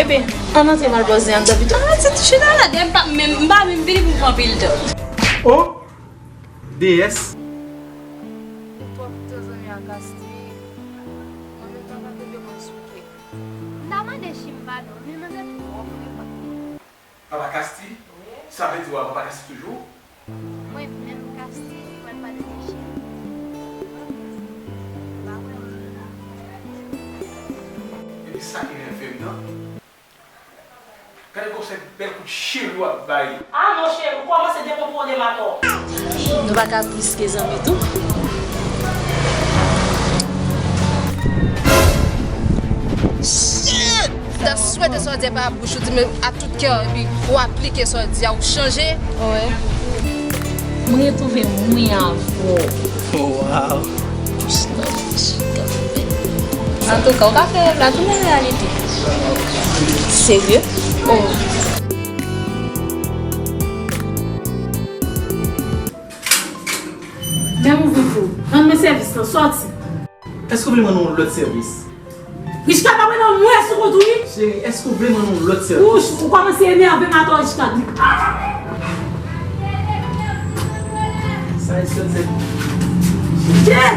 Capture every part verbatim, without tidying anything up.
Ann antre m al bòz li anndan pito. Ah, ti chita la, dèyè m pa menm, m pa menm vini pou m pran pil tan. Oh! Deyès. M twò pito zanmi ak Asti. An menm tan, pa te de mwen souke. M ta mande Chimba non, men mwen gen twò fre pa. Papa Kasti? Wi. Sa vle di w a Papa Kasti toujou? Mwen menm Kasti, mwen pa de Chimba. M pa wè l. Epi sa ki nève m nan, gade konsèy bèl kout cheri w ap bay. Ah non cheri, ou kòmanse dekontwole m atò. Nou pa ka plis ke zanmi tou. Shit! M ta swete sa w di a pa bouch ou di, men a tout kè w, epi w aplike sa w di a, ou chanje. Wi. Mwen retwouve mwen avè w. Oh, wow. Antouka, ou ka fè rèv la tounen reyalite. Serye? Oh. Menm ou vin tou. Rann mwen sèvis lan, sòti. Èske w vle m rann ou yon lòt sèvis? Richka pa pran nan mwen sou kont ou wi. Cheri, èske w vle m rann ou yon lòt sèvis? Wouch, ou kòmanse enève m atò Richka. Sa e sèl sèvis. Cheri!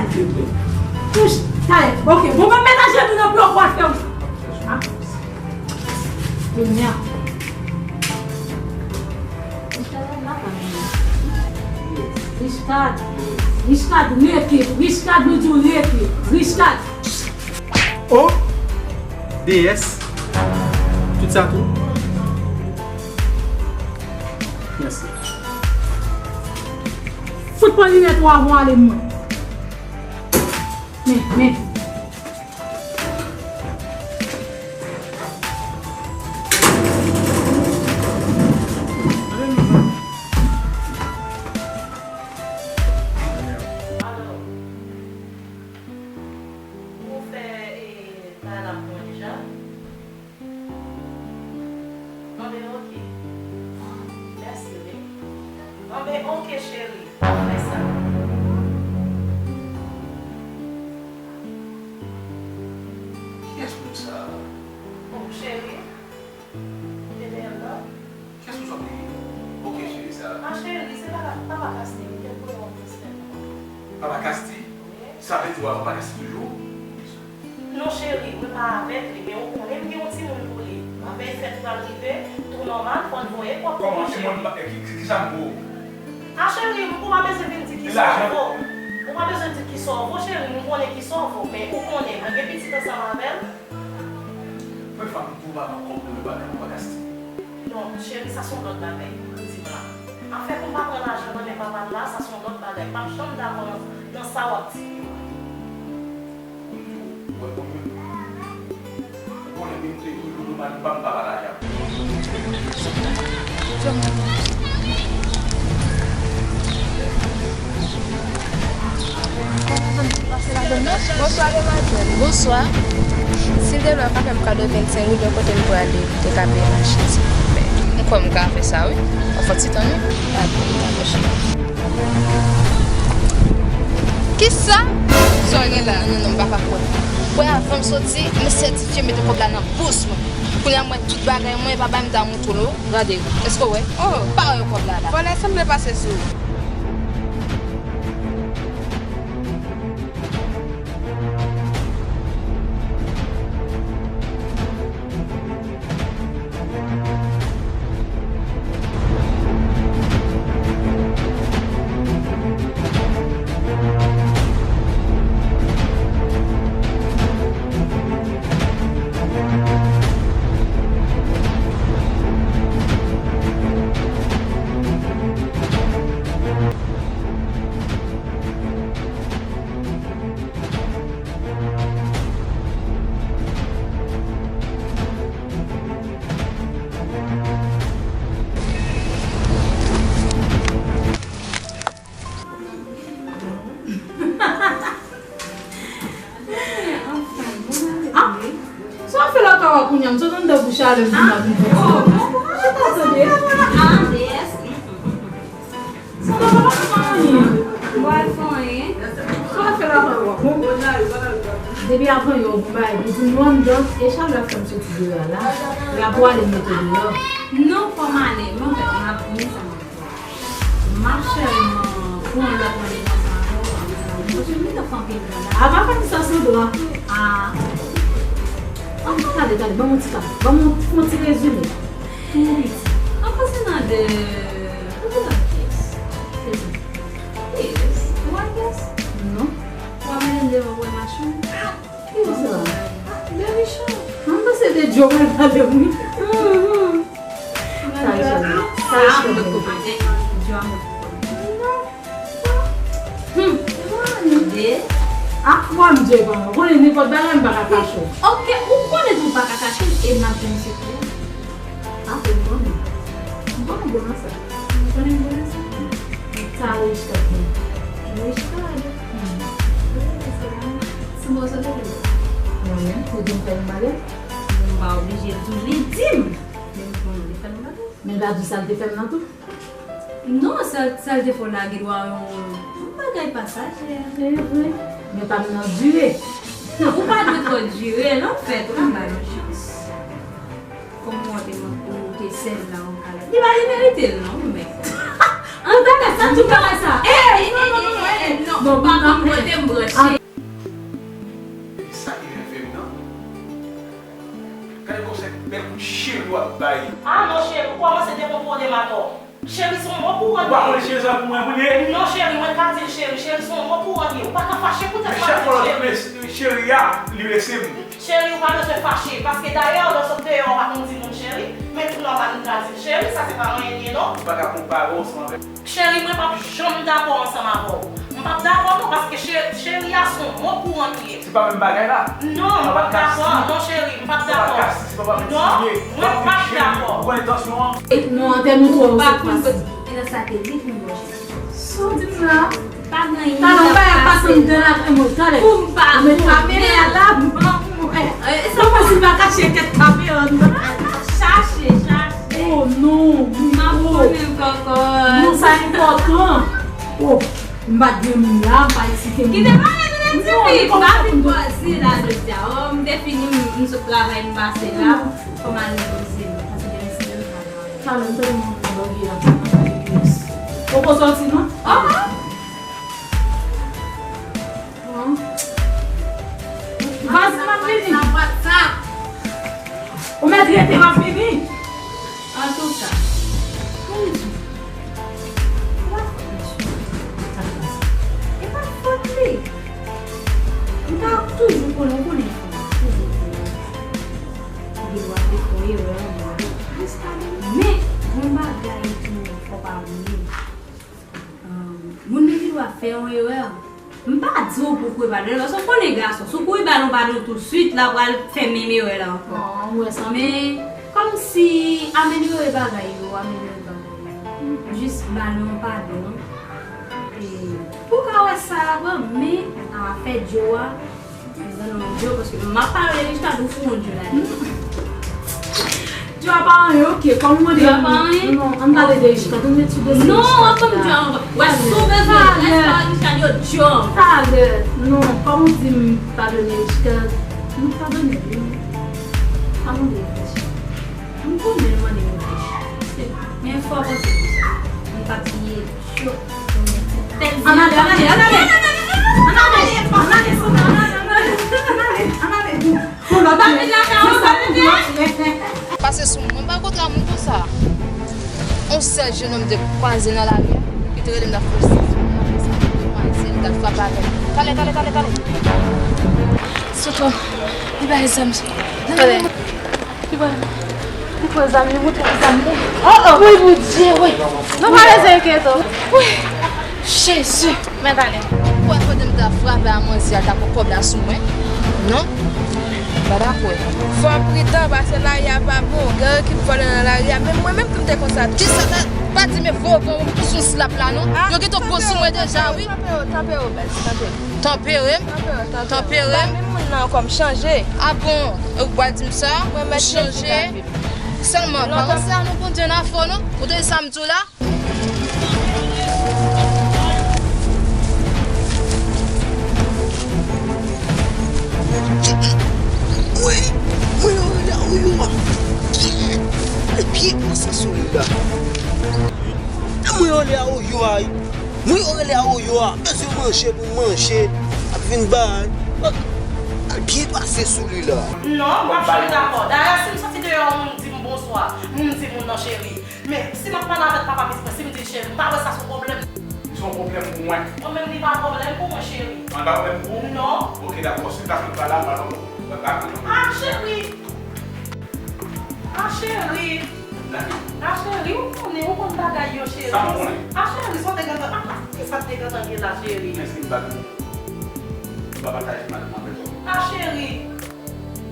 Wouch, talè. Ok, bon, mwen met ajenou nan pye w pou al fè w. Ah. Kounye a. Richard, Richard, rete, Richard, nou di w rete, Richard. Oh! Deyès. Tout sa tou? Mèsi. Fout pran linèt ou avan w ale mwen. Men, men. Alò, ou fè, e, bagay la pou mwen deja? Anben, oke. Mèsi, wi. Anben, oke, cheri. M ap fè sa. Kiyès moun sa a? Oh, cheri. Ou te dèyè m, non? Kiyès moun sa w te ye? Oke, cheri, sa. Ah, cheri, se papa, papa Kasti, li te voye yon transfè pou mwen. Papa Kasti? Wi. Sa vle di w a papa Kasti toujou? Non, cheri, mwen pa avèk li, men ou konnen m gen yon timoun pou li. Avèk fèt pral rive, tou nòmal, fò n voye kòb pou manje. Kòman timoun pa, ki, ki, ki sa m pou ou? Ah, cheri, ou pa bezwen vin di kisa w vo. Ou pa bezwen di kisa w vo, cheri, m konnen kisa w vo, men ou konnen, mwen gen pitit ansanm avè l. Premye fwa m di w pa pran kòb pou yon bagay, papa Kasti. Non, cheri, sa se yon lòt bagay ou di m la. Afè pou m pa pran lajan nan men papa m la, sa se yon lòt bagay. M p ap janm dakò nan, nan sa w ap di m yo. Ou di w wè konbyen? Ou konnen menm te toujou nou mari pa m pa pale avè l. Bonswa, demwazèl. Bonswa. Silvouplè, ou ka fè m kado vennsenk goud, yon kote m prale, pou te ka peye machin, silvouplè? M kwè m ka fè sa, wi. Fò ti tan, wi. Dakò, dakò, cheri. Kisa? Sa w gen la? Non, non, non, m pa ka kwè. Kwè avan m soti, m sètifye mete kòb la nan bous mwen. Kounye a m wè tout bagay mwen, e pa bay m ta montre w. Gade, èske w wè? Oh. Pa wè kòb la la. Vòlè sanble pase sou ou. Ah, sa w fè la, Kawa, kounye a? M sot anndan bouch a lè m vin la, m vin. Oh, bon, bon, chita, tande. Ah, deyès. Sa w pa fè anyen. Mwen fè anyen. Sa w fè la, Kawa? Bon. Epi apre yo, bon bagay, pou di nou anndan, e chalè ap fè m soti deyò a la. Epi apre w ale mete deyò. Non, fò m ale, men anfèt, m ap vini sa m ap fè. M ap sèlman pran lòt randevou ansanm avè w. Paske m gentan fè anpil tan la. A pa fè m sa sou dwa. Ah. An, tande, tande, ban m yon ti ka. Ban m yon, yon ti rezime. Tou piti. An konsènan de, konsènan de kiyès? Kiyès? Ou wè kiyès? Non. Ou wè madanm devan pou wè machou? Ki yo se la? Demi chan. Mwen panse de Joe mwen pale wi. Mhm. Sa e chèlbè. Sa e chèlbè. Non. Hmm. Ak mwen m Joe pa mwen. Konnen nenpòt bagay m pa ka kache w. Ok, ou konnen tou pa ka kache m e m ap jwenn sekrè. Ah, ou konnen. M konnen bon nan sa. Ou konnen m bon nan sa? Ou ta rejte ak mwen. Rejte a de. Hmm. Sou mwen sou de. Mwen menm, ou di m fè yon bagay? M pa oblije di w li di m. Men m konnen li fè yon bagay. Men l pa di w sa l te fè m nan tou? Non, sa, sa l te fè w lage dwa yon, yon bagay pasaje. Se vre. Men pa m nan dire. Ou pa dwe twò dire, non, fèt, ou pa bay yon chans. Kòm mwen te, mwen te sèl la, ou ka. Li pa demerite l, non, men. An talè, sa tou bagay sa. Eh, eh, eh, eh, eh, non, pa konn kote m branche. Sa ki nève m nan. Gade konsèy bèl kout cheri w ap bay. Ah non, cheri, ou kòmanse dekonpwone m atò. Cheri se yon mo pou w antre. Ou pa konnen cheri sa pou mwen pou li ye? Non, cheri, mwen ka di l cheri. Cheri se yon mo pou w antre. Ou pa ka fache poutèt m ap di l cheri. Men chak fwa l ap rele cheri a, li blese m. Cheri, ou pa bezwen fache. Paske dayè, lè w sot deyò, ou pa konn di moun cheri. Men tou nòmal, nou ka di l cheri. Sa se pa anyen li ye, non. Ou pa ka konpare w ansanm avèk. Cheri, mwen p ap janm dakò ansanm avè w. M p ap dakò non, paske che-, cheri a se yon mo kouran li ye. Se pa menm bagay la. Non, m p ap dakò. Non, cheri, m p ap dakò. Non, mwen p ap dakò. Ou konn entansyon an? Non, antè nou twò. Ou pa konn kote. E nan sa te li pou mwen. Sa w di m la? Pa gen anyen. Talè w pa ap pase m dan la krèm wouj, talè. Pou m pa. Ou met kamera la, ban mwen. Ou panse m pa kache tèt kamera an? Chache, chache. Oh non, m ap konnen kòkòt. Non, sa enpòtan. Oh, m pa t gen moun la, m pa eksite moun. Kite pale, kite tifi, pa vin pwaze la jodi a. Oh, m te fini, m, m sot travay, m pase la. Fò m al repoze m, paske demen se demen travay. Talè m tèlman anvi bògè a. Ou poko sòti non? Oh. Vas, m ap vini. Ou mèt rete, m ap vini. Antouka, mwen di, se pa fòt misye. E pa fòt li. M ta toujou konnen, ou konnen fanm, toujou konnen. Ou gen dwa te fè yon erè, ou gen dwa te fè yon erè. Men, yon bagay tou, fò pa bliye. Ahn, moun nan gen dwa fè yon erè. M pa di w pou w kouri ba l, paske w konnen gason, si w kouri ba l yon padon tousuit, l ap pral fè menm erè la ankò. Men, kòmsi amelyore bagay yo, amelyore bagay yo. Jis ba l yon padon. E, pou w ka wè sa a bon, men afè Joe a, Joe, paske m ap pale de Richard, ou fou yon Joe la. Joe a pa anyen, ok, kòm ou mande m, non, ann pale de Richard, nou met sou dosye Richard. Non, w ap ban m Joe ankò. Wè, si w bezwen, rès pa Richard, yo Joe. Talè, non, kòm ou di m padone Richard, nou padone l, wi. Pa mande reflechi. M konnen l mande reflechi. Men fò w panse pou sa. M pa bliye. Ann ale, ann ale, ann ale. Ann ale, ann ale, ann ale, ann ale, ann ale, ann ale. Pou lòt lè. Pou lòt lè. Pase sou mwen, m pa kontre a moun konsa. On sèl jennonm te kwaze nan lari a, ki te rele m nan fos. Demwazèl, li t ap frape avè m. Talè, talè, talè, talè. Soko, li bay zam. Talè. Li pran, li pran zam, li montre zam li. Oh, oh. Wi, Bondye, wi. Nou pa bezwen enkyete w. Wi. Jezi. Men talè. Ou wè kote m ta frape a manzè a, ta pran kòb la sou mwen? Non. M pa dakò. Fò w pridan, paske lari a pa bon. Gen ekip vòlè nan lari a. Menm mwen menm tou m te konsa tou. Kisa ta, pa di men vo, vo, vo, m tou sou slap la, non. Yo gentan pran sou mwen deja, wi. Tanpere w, tanpere w, bèl, tanpere w. Tanpere m? Tanpere w, tanpere w. Tanpere m? Ba menm moun nan ankò, m chanje. A bon? Ou pral di m sa? Ou chanje? Sèlman, pa panse a non, Bondye nan afè w, non. Ou tande sa m di w la? Bay. Mwen yo rele Awoyo a. Bezwen manje pou manje. Ap vin bay. Al byen pase sou li la. Non, m p ap janm dakò. Dayè, si m soti deyò, yon moun di m bonswa, moun di moun nan cheri. Men, si m ap pale avèk papa pitit mwen, si m di l cheri, m pa wè sa se yon pwoblèm. Li se yon pwoblèm pou mwen. Mwen menm, li pa pwoblèm pou mwen, cheri. Mwen pa pwoblèm pou ou? Non. Ok, dakò. Si m ta fin pale a, m pa konn, m pa konn. Ah, cheri! Ah, cheri! Ah, cheri, ou konnen, ou konn bagay yo, cheri. Sa m konnen. Ah, cheri, sa w te gentan, ah, ki sa w te gentan gen la, cheri? Èske m pa, m pa pataje madanm avèk ou? Ah, cheri!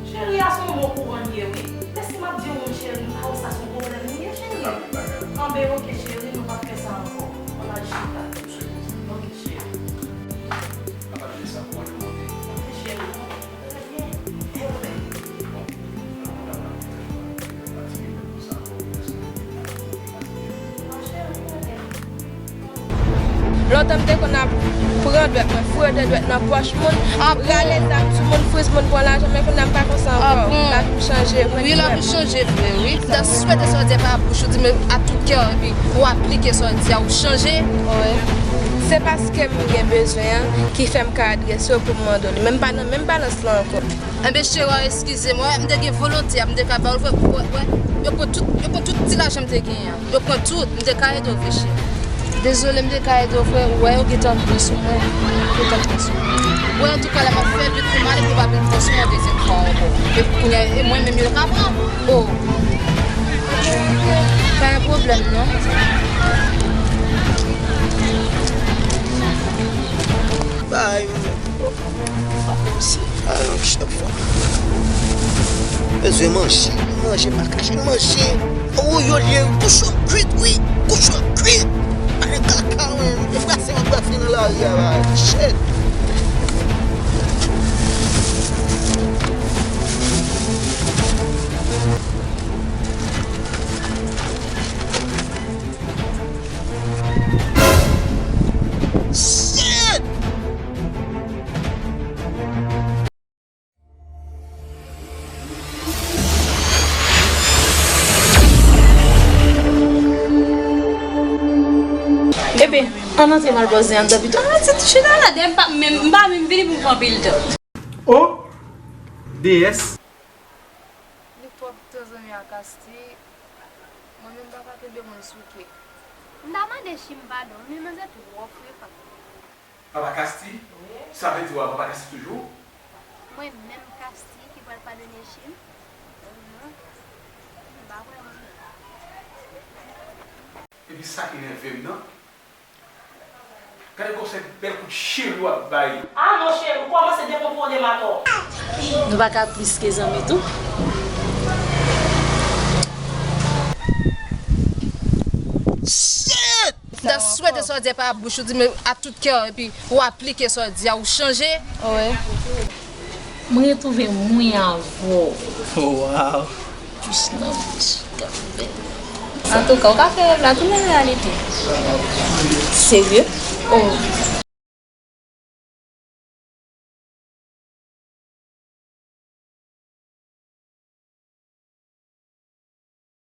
Cheri a se yon mo kouran l ye, wi. E si m ap di w moun cheri, m pa wè sa se yon pwoblèm li ye, cheri. Anben, oke, cheri, nou p ap fè sa ankò. Ann al chita. Ok, cheri. Ok, cheri. Trè byen. Lontan m te konn ap pran dwèt mwen, foure de dwèt nan pòch moun, rale zam sou moun, friz moun, pran lajan, men kounye a m pa konsa ankò. Lavi m chanje, mwen di wè. Wi, lavi w chanje vre, wi. M ta swete sa w di a pa bouch ou di, men a tout kè w, epi w aplike sa w di a, ou chanje. Wi. Se paske m gen bezwen an ki fè m ka adrese w pou m mande w li, men m pa nan menm balans lan ankò. Enben, cheri, w a eskize m, wè, m te gen volonte a, m te ka ba w l vre, wè, wè, yo pran tout, yo pran tout ti lajan m te genyen an. Yo pran tout, m te ka ede w vre, cheri. Dezole, m te ka ede w vre, ou wè, yo gentan pran sou mwen. Yo gentan pran sou mwen. Wè, antouka, la m ap fè vit pou m ale, pou m pa vin pran sou mwen dezyèm fwa ankò. Epi kounye a, e mwen menm yo ka pran. Oh. Pa gen pwoblèm, non. Bay, mwen. Pa kòmanse. Ay, chak fwa. Bezwen manje. Manje, pa kache manje. Awoyo l ye, wi. Kouchon kwit, wi. Kouchon kwit. Ale kaka, wi. E brase m ap brase nan lari a, bay. Shit. Shit! Ebyen, ann antre m al poze anndan pito. Ah, ti chita la, dèyè m pa menm, m pa menm vini pou m pran pil tan. Oh, deyès. Li twòp tan zanmi ak Asti. Mwen menm m pa ka kenbe moun souke. M ta mande Chim padon, men manzè twò frekan. Papa Kasti? Wi. Sa vle di w a Papa Kasti toujou? Mwen menm Kasti ki pral padone Chim? Non. M pa kwè mwen menm. Epi sa ki nève m nan, gade kòmsi bèl kout cheri w ap bay. Ah non, cheri, ou kòmanse dekontwole m atò. Nou pa ka plis ke zanmi tou? Shit! M ta swete sa w di a pa bouch ou di, men a tout kè w, epi ou aplike sa w di a, ou chanje. Wi. Mwen retwouve mwen avè w. Oh, wow. Jis nan bouch, k ap fè. Antouka, ou ka fè rèv la tounen reyalite. Serye? Oh.